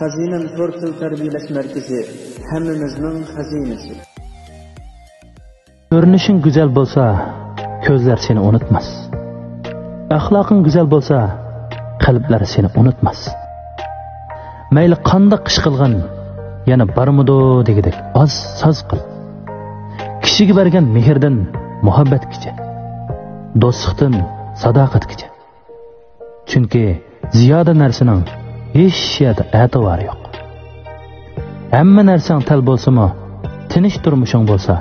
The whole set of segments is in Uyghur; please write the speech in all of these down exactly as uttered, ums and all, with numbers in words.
خەزىنەم تور تىل تەربىيەلەش مەركىزى، ھەممىمىزنىڭ خەزىنىسى. كۆرۈنۈشۈڭ گۈزەل بولسا، كۆزلەر سېنى ئۇنتۇماس. ئەخلاقىڭ گۈزەل بولسا، قەلبلەر سېنى ئۇنتۇماس. مەيلى قانداق ئىش قىلغىن، يەنە بارمىدۇ دېگۈدەك ئاز ساز قىل. كىشىگە بەرگەن مېھىردىن مۇھەببەتكىچە، دوستلۇقتىن ساداقەتكىچە. چۈنكى زىيادە نەرسىنىڭ ھېچ يەردە ئەتىۋارى يوق. ھەممە نەرسەڭ تەل بولسىمۇ، تىنچ تۇرمۇشۇڭ بولسا،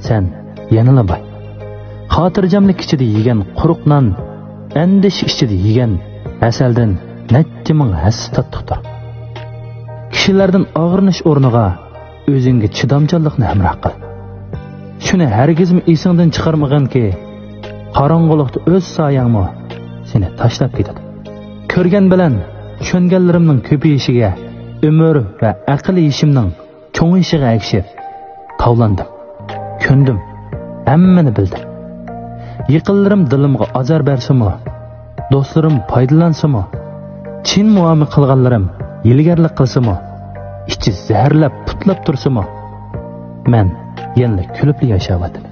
سەن يەنىلا باي. خاتىرجەملىك ئىچىدە يېگەن قۇرۇق نان، ئەندىشە ئىچىدە يېگەن ھەسەلدىن نەچچە مىڭ ھەسسە تاتلىقتۇر. كىشىلەردىن ئاغرىنىش ئورنىغا ئۆزۈڭگە چىدامچانلىقنى ھەمراھ قىل. شۇنى ھەرگىزمۇ ئېسىڭدىن چىقارمىغىنكى، قاراڭغۇلۇقتا ئۆز سايەڭمۇ سېنى تاشلاپ كېتىدۇ. كۆرگەن بىلەن چۈشەنگەنلىرىمنىڭ كۆپىيىشىگە، ئۆمۈر ۋە ئەقىل يېشىمنىڭ چوڭىيىشىغا ئەگىشىپ، تاۋلاندىم، كۆندۈم، ھەممىنى بىلدىم. يېقىنلىرىم دىلىمغا ئازار بەرسىمۇ، دوستلىرىم پايدىلانسىمۇ، چىن مۇئامىلە قىلغانلىرىم ھىيلىگەرلىك قىلسىمۇ، ئىچى زەھەرلەپ پۇتلاپ تۇرسىمۇ، مەن يەنىلا كۈلۈپلا ياشاۋاتىمەن.